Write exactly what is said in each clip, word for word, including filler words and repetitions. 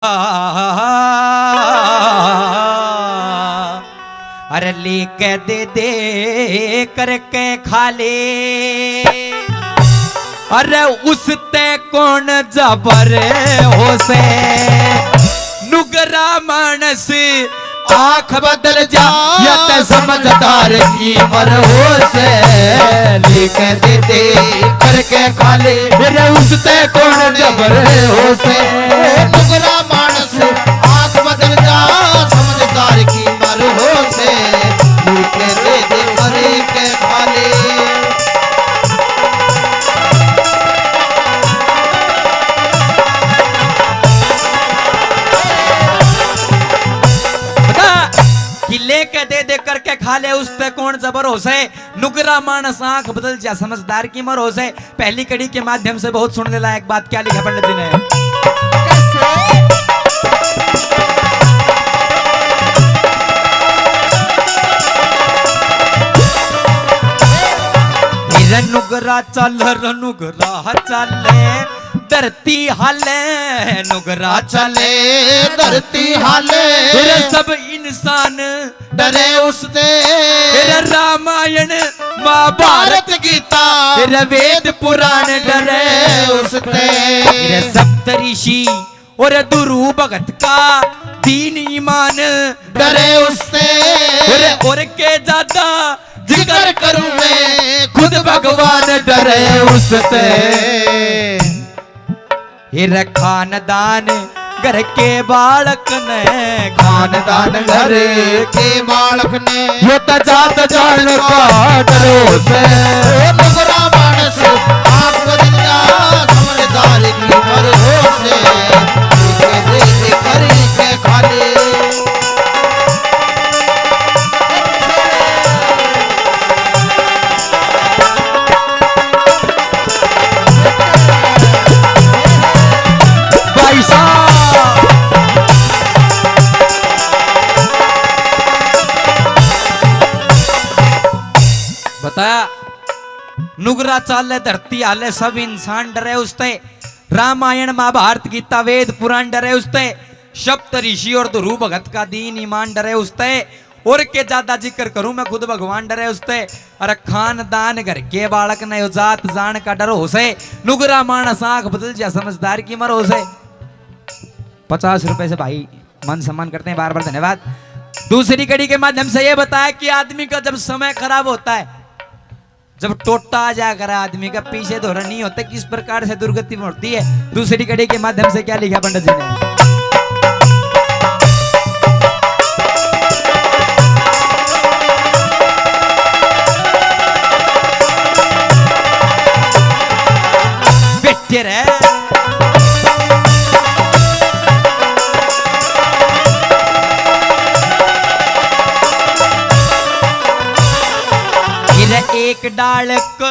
अरे लेके दे दे करके खा ले। अरे उसते कौन जबर हो से, नुगरा मानस आंख बदल जा, या ते समझदार की मर हो से। लेके दे दे करके खा ले, अरे उसते कौन जबर हो से। नुगरा मानस आंख बदल जा, समझदार की मर हो से। लेके दे दे करके खा ले। बता कि लेके दे दे करके खा ले, उसते कौन जबर हो से। नुगरा मानस आंख बदल जा, समझदार की मर हो से। पहली कड़ी के माध्यम से बहुत सुनने लायक बात क्या लिखा पंडित जी ने। रे नुगरा चल, रे नुगरा चले, धरती हाले, नुगरा चले, धरती हाले। रे सब इंसान डरे उसते। रे रामायण, महाभारत, गीता, रे वेद पुराण डरे उसते। रे सप्तऋषि और दुरु भगत का दीन ईमान डरे उसते। और, और के ज्यादा जिक्र करूं मैं, खुद भगवान डरे उसते। हिर खानदान घर के बालक ने, खानदान घर के बालक ने, यो तो जात जान का डरो से। ओ नुगरा मानस, आंख बदल जा, समझदार की मर हो से। देखे देखे करी के खाली। भाई साहब, बताया, नुगरा चाले धरती हाले, सब इंसान डरे उसते। रामायण महाभारत गीता वेद पुराण डरे उसते। सप्त ऋषि और ध्रुव भगत का दीन ईमान डरे उसते। और के ज्यादा जिक्र करूं मैं, खुद भगवान डरे उसते। अरे खानदान घर के बालक ने यो जात जान का डर हो से। नुगरा मानस आंख बदल जा, समझदार की मर हो से। पचास रुपए से भाई मान सम्मान करते हैं, बार बार धन्यवाद। दूसरी कड़ी के माध्यम से ये बताया कि आदमी का जब समय खराब होता है, जब टोटा आ जाया करे आदमी का, पीछे धोरा नहीं होते, किस प्रकार से दुर्गति में होती है। दूसरी कड़ी के माध्यम से क्या लिखा पंडित जी ने? बैठे रहे। फिर एक डाल क-,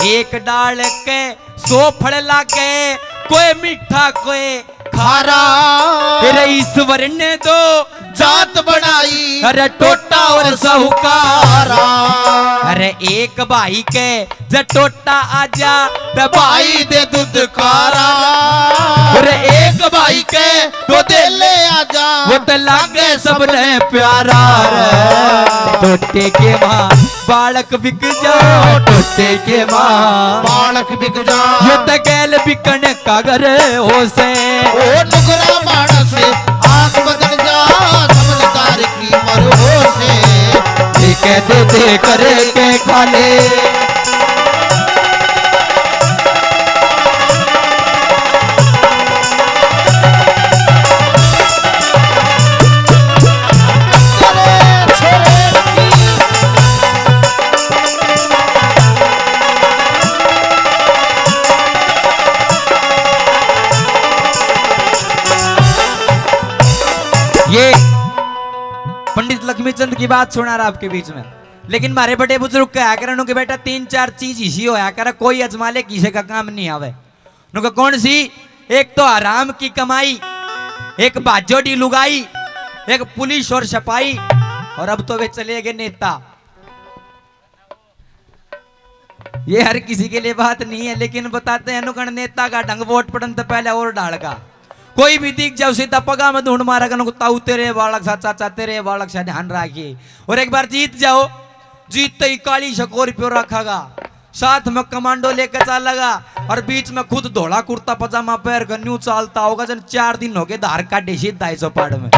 एक डाल के सौ फल लागे, कोई मीठा कोई खारा। तेरे ईश्वर ने दो जात बनाई, अरे टोटा और साहूकारा। अरे एक भाई के जब टोटा आजा, तो भाई दे दूध कारा। अरे एक भाई के दो देले आजा, वो तो लागे सबने प्यारा रे। टोटे के माँ बालक बिक जा, टोटे के माँ बालक बिक जा। यो तो गैल बिकने का घर हो से। ओ नुगरा मानस, आंख बदल जा, समझदार की मर हो से। ये कह दे दे करे के खाले। ये पंडित लक्ष्मीचंद की बात सुना रहा आपके बीच में, लेकिन हमारे बड़े बुजुर्ग कहा करन के बेटा, तीन चार चीज इसी होया करे, कोई अजमा ले, किसी का काम नहीं आवे। नुका कौन सी? एक तो हराम की कमाई, एक बाजोड़ी लुगाई, एक पुलिस और सिपाही, और अब तो वे चले गए नेता। ये हर किसी के लिए बात नहीं है, लेकिन बताते हैं, नुकण नेता का ढंग वोट पड़न तो पहले और डाल का। कोई भी दिख जाओ, सीधा पगा में धूंड मारा करो, ताऊ तेरे बालक सा, चाचा तेरे बालक सा, ध्यान रखिए। और एक बार जीत जाओ, जीतते ही काली स्कॉर्पियो रखेगा, साथ में कमांडो लेके चलेगा, और बीच में खुद धोला कुर्ता पजामा पहन कर न्यू चालता होगा, जन चार दिन हो गए धार काटे सीधा ही चौपाड़ में।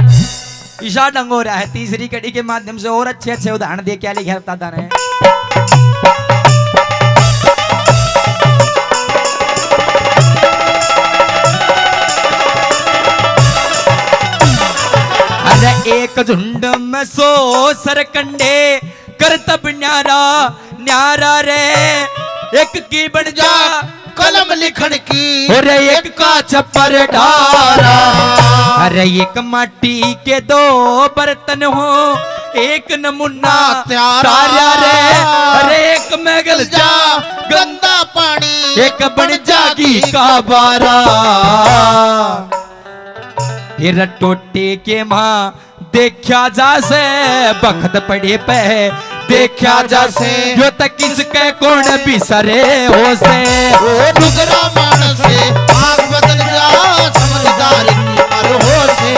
ईशा ढंग हो रहा है। तीसरी कड़ी के माध्यम से और अच्छे अच्छे उदाहरण दे क्या लिखा दादा ने। अरे एक झुंड में सौ सरकंडे, करतब न्यारा न्यारा रे, एक की बन जा कलम लिखण की, और एक का छप्पर ढारा। अरे एक माटी के दो बर्तन हो, एक नमूना प्यारा। तारा रे। अरे एक में गल जा गंदा पानी, एक बन जागी का बारा। फिर टोटे के माँ देखा जा से, बखत पड़े पे देखा जा से, यो तक किसके कौन बिसरे हो से। ओ डुगरा मानस, आग बदल जा, समझदार की मर हो से,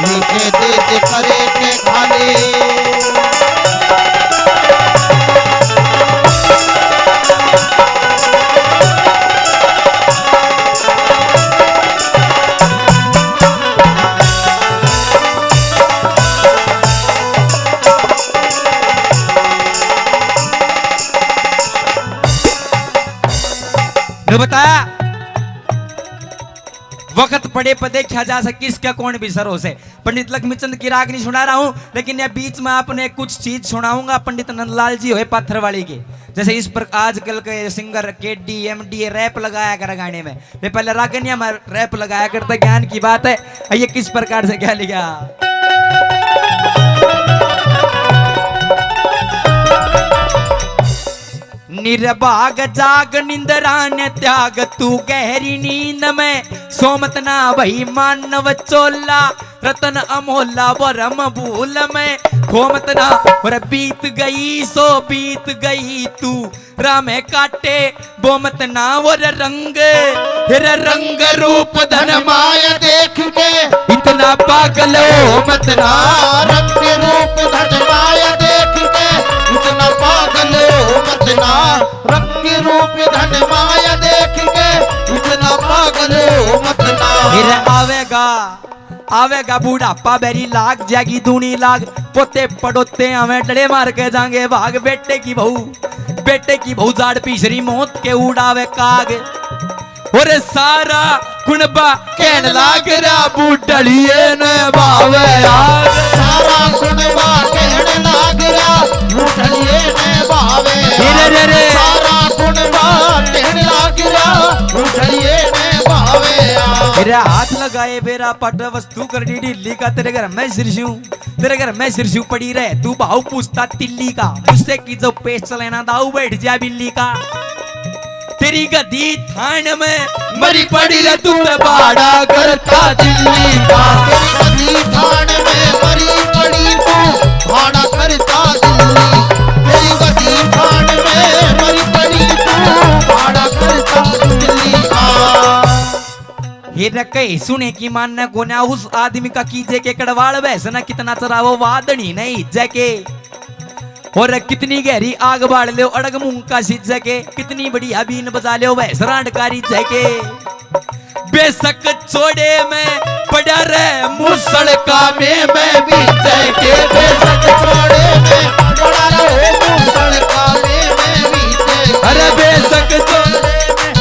नीचे दे दे करे के खाले। ने बताया, वक्त पड़े पर देखा जा सके किसका कौन भी सर हो से। पंडित लक्ष्मीचंद की राग नहीं सुना रहा हूं, लेकिन यह बीच में आपने कुछ चीज सुनाऊंगा। पंडित नंदलाल जी हुए पाथरवाली के, जैसे इस पर आजकल के सिंगर केडी एमडीए रैप लगाया कर गाने में, वे पहले रागनिया में रैप लगाया करते, ज्ञान की बात है। ये किस प्रकार से क्या लिखा? निर्भाग जाग निंद्रा ने त्याग, तू गहरी नींद में सो मत ना भई मानव चोला। रतन अमोला भरम भूल में खो मत ना, और बीत गई सो बीत गई तू राह में काटे वो मत ना वो रे रंग, रे रंग रूप धन माया देख के इतना पागल हो मत ना। रंग रूप धन माया देख के इतना पागल हो मत ना। रंग रूप धन माया देख के इतना पागल हो मत ना। फिर आवेगा आवेगा बुढ़ापा, बेरी लाग जाएगी दूनी लाग। पोते पड़ोते आवे, डले मार के जाएंगे भाग। बेटे की बहू, बेटे की बहू जाड़ पीसरी, मौत के उड़ावे काग। और सारा कुणबा कहन लाग रहा, बुढ़लिए ने भावे आग। सारा कुणबा कहन लाग रहा, बुढ़लिए ने भावे आग। रे रे रे। सारा कुणबा कहन लाग रहा, बुढ़लिए ने भावे आग। मेरा हाथ लगाए बेरा पट तू कर डी ढीली का, तेरे घर में सिरस्यू, तेरे घर में सिरस्यू पड़ी रहे, तू भाव पूछता तिल्ली का। मुझसे की जो पेश चले ना दाऊ, बैठ जा बिल्ली का। तेरी गद्दी थान में मरी पड़ी रे, तू मैं बाड़ा करता दिल्ली का। तेरी गद्दी थान में मरी पड़ी तू, बाड़ा करता दिल्ली। तेरी गद्दी थान में मरी पड़ी तू, बाड़ा करता दिल्ली का। हे रे कहे सुने की मान न कोन्या, उस आदमी का कीजे के कड़वाल भैंस न कितना चरावो, वादनी नहीं जके। और कितनी गहरी आग बाल लो, अड़ग मूंग का सीज के, कितनी बड़ी हबीन बजा लो, भैंस रांड का रीझ के। बेशक चोड़े में पड़ा रहे मूसल का में, में भी जके। बेशक चोड़े में पड़ा रहे मूसल का में, में भी जके। अरे बेशक चोड़े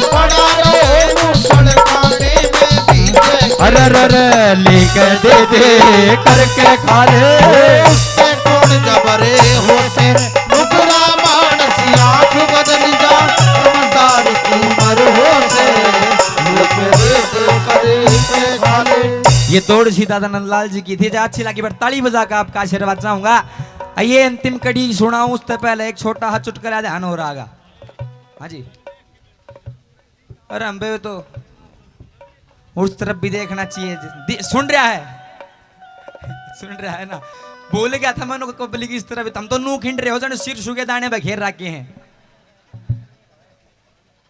पड़ा रहो मूसल खाने में भीगे। अरे, अरे, अरे, लेके दे दे करके खा ले। उससे कौन जबरे हो से, नुकरा मानसी आंख बदल जा, समझदार की उम्र हो से, लेके दे दे करके खा ले। ये दौड़ सी दादा नंदलाल जी की थी, जो अच्छी लगी, पर ताली बजा के आपका आशीर्वाद चाहूंगा। आइए, अंतिम कड़ी सुनाऊं, उससे पहले एक छोटा सा चुटकुला ध्यान हो रहा। हाँ जी। अरे हम बे तो उस तरफ भी देखना चाहिए। दि-, सुन रहा है? सुन रहा है ना? बोल गया था मैंने, पब्लिक इस तरफ, हम तो नू खिंड रहे हो, जाने सिर सूखे दाने बखेर रखे हैं।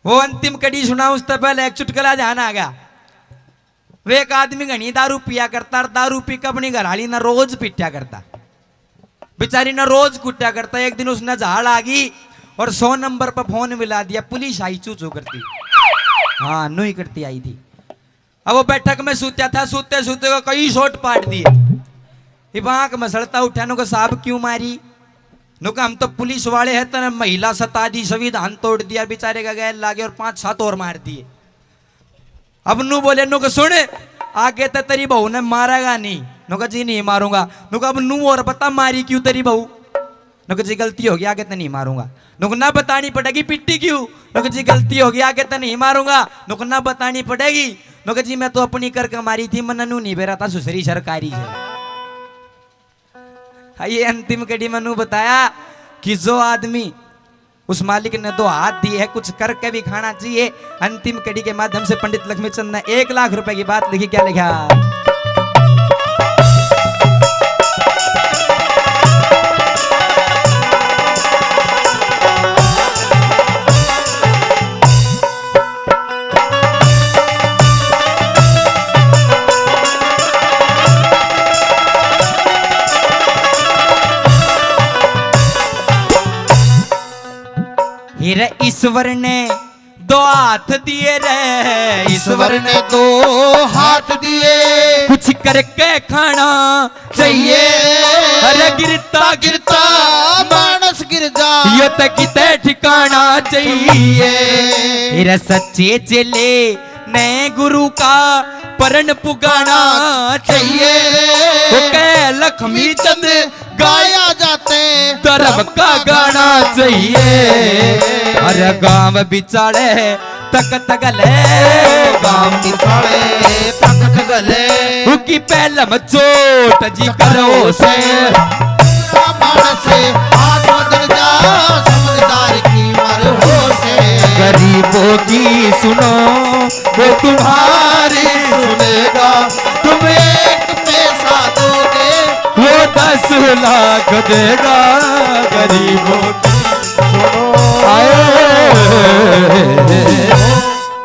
वो अंतिम कड़ी सुना, उससे पहले एक चुटकुला ध्यान आ गया। वे एक आदमी घणी दारू पिया करता और दारू पी के अपनी घरआली ने रोज पिटा करता, बेचारी ने रोज कुटा करता। एक दिन उसने झाड़ आ गई और सौ नंबर पर फोन मिला दिया, पुलिस आई चू चू करती। हाँ, नुई करती आई थी। अब वो बैठक में सूत्या था, सूते सूते को कई शॉट पाट दिए। इब आंख मसलता उठा, नु को, "साहब, क्यों मारी?" नु को, "हम तो पुलिस वाले हैं, तने महिला सता दी, संविधान तोड़ दिया।" बेचारे का गैल लागे और पांच सात और मार दिए। अब नु बोले, नु को, "सुन, आगे तो तेरी बहू ने मारेगा नहीं।" नु को, "जी, नहीं मारूंगा।" नु को, "अब नु और बता, मारी क्यों तेरी बहू?" नु को, "जी, गलती होगी, आगे तो नहीं मारूंगा।" नु को, "ना बतानी पड़ेगी, पिट्टी क्यों?" नु को, "जी, गलती होगी, आगे तो नहीं मारूंगा।" नु को, "ना बतानी पड़ेगी।" नु को, "जी, मैं तो अपनी करके मारी थी, मन्ने नु नहीं बेरा था, सुसरी सरकारी है।" हाँ, ये अंतिम कड़ी में नु बताया कि जो आदमी उस मालिक ने दो हाथ दिए हैं, कुछ करके भी खाना चाहिए। अंतिम कड़ी के माध्यम से पंडित लक्ष्मी चंद ने एक लाख रुपए की बात लिखी। क्या लिखा? हे रे, ईश्वर ने दो हाथ दिए रे, ईश्वर ने दो हाथ दिए, कुछ करके खाना चाहिए। अरे गिरता गिरता मानस गिर जा, यो तो किते ठिकाना चाहिए। तेरे सच्चे चेले ने गुरु का परण पुगाना चाहिए। वो कह लक्ष्मी चंद गाया जाते धर्म का गाना चाहिए। अरे गांव बिचाले तक तगले, गांव बिचाले तक तगले, उकी पहलम चोट जी करो से। मानस हाथ बदल जा, समझदार की मर हो से। गरीबों की सुनो, वो तुम्हारी सुनेगा। तुम एक पैसा दोगे, वो दस लाख देगा। गरीबों की सुनो, आए।